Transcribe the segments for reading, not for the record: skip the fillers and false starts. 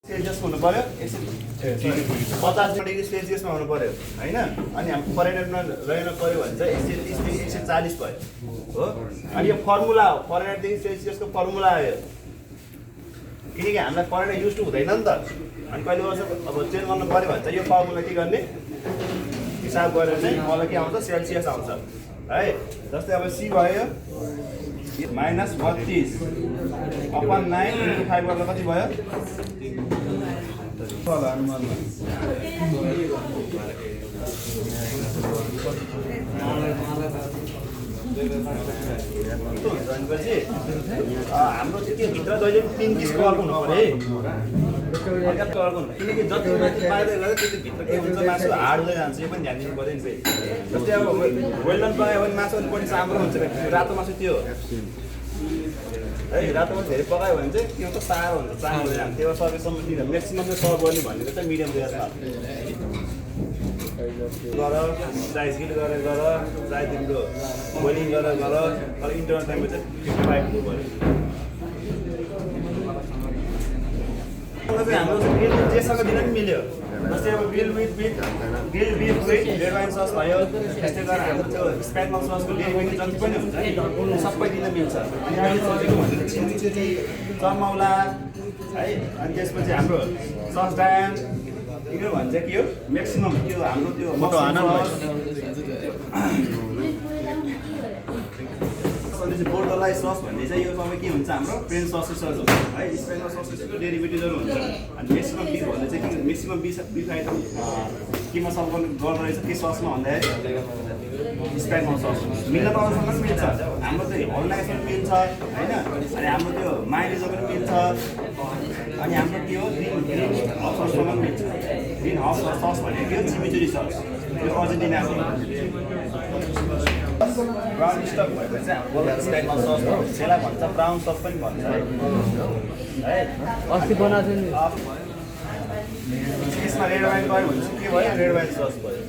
Celsius हुनु पर्यो 50 degree सेल्सियसमा हुनु पर्यो हैन अनि हाम्रो फरेनहाइटमा रहन पर्यो भने चाहिँ 130 देखि 140 भयो हो अनि यो फर्मुला हो फरेनहाइट देखि सेल्सियसको फर्मुला हो यो किनकि हामीलाई फरेनहाइट युज हुँदैन नि त अनि कहिले वर्ष अब चेन्ज गर्नु पर्यो भने चाहिँ यो फर्मुला के गर्ने हिसाब गरेर चाहिँ मलाई के आउँछ सेल्सियस आउँछ है जस्तै अब सी भयो -32 अपन 9 into 5 गर्दा कति भयो होला अनुमानमा हाम्रो चाहिँ के भित्र जहिले पनि 3 किसिमको अर्को हुनु पर्यो किनकि जति माथि पाइदै गयो त्यति भित्र के हुन्छ मासु हार्ड हुँदै जान्छ यो पनि ध्यान दिनु पर्यो नि फेरि जस्तै अब वेल्डन पकायो भने मासु अलिकति चाम्रो हुन्छ रातो मासु त्यो है रातो मासु धेरै पकायो भने चाहिँ त्यो त साह्रो हुन्छ चाम्रो हुँदै जान्छ त्यो सकेसम्म दिन म्याक्सिमम चाहिँ सर्भ गर्ने भनेको चाहिँ मिडियम रेन्जमा गर चाहे स्किल गरेर गर चाहे तिम्रो बोइलिङ गरेर गर तर इन्टरनल टेम्परेचर 55 हुनु पर्यो हाम्रो ग्रिल जेसँग दिन पनि मिल्यो जस्तै अब grill beef with red wine sauce भयो त्यस्तै गरेर हाम्रो त्यो स्प्यागल ससको डेरिभेटिभ जति पनि हुन्छ नि सबै दिन मिल्छ अनि अहिले चलेको भनेको चिल्ली चिल्ली चमौला है अनि त्यसपछि हाम्रो सस डायन यो भन्छ के हो म्याक्सिमम त्यो हाम्रो त्यो बोर्डरलाई सस भन्ने चाहिँ यो सबै के हुन्छ हाम्रो फ्रेन्च ससेसहरू हुन्छ है स्पेनल ससेसको डेरिभेटिभहरू हुन्छ अनि म्याक्सिमम बिफ भन्ने चाहिँ के म्याक्सिमम बिफ आइटम केमा सर्भ गर्दो रहेछ के ससमा भन्दाखेरि स्पेनल सस मिल्न त अरूसँग पनि मिल्छ हाम्रो चाहिँ हलनाइसमा मिल्छ होइन अनि हाम्रो त्यो माइलेजमा पनि मिल्छ अनि हाम्रो के हो ग्रिन हफ सससँग पनि मिल्छ ग्रिन हफ सस भनेको के हो चिमिचुरी सस त्यो अर्जेन्टिनाको ब्राउन स्टक भएपछि चाहिँ हाम्रो स्पेनल सस भन्छ त्यसलाई भन्छ ब्राउन सस पनि भन्छ है अस्ति बनाएको थियो नि यसमा रेड वाइन गयो भने के भयो रेड वाइन सस भयो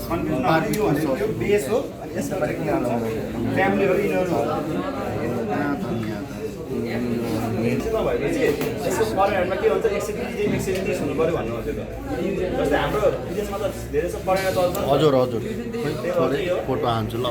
कन्फ्युजन यो भनेको यो बेस हो अनि यसको बारे के हुन्छ फ्यामिलीहरू यिनीहरू नभएपछि यसको फरेनहाइटमा के हुन्छ 130 130 हुनु पऱ्यो भन्नु खोजेको जस्तै हाम्रो विदेशमा त धेरै जस्तो फरेनहाइट चल्छ हजुर फोटो हान्छु ल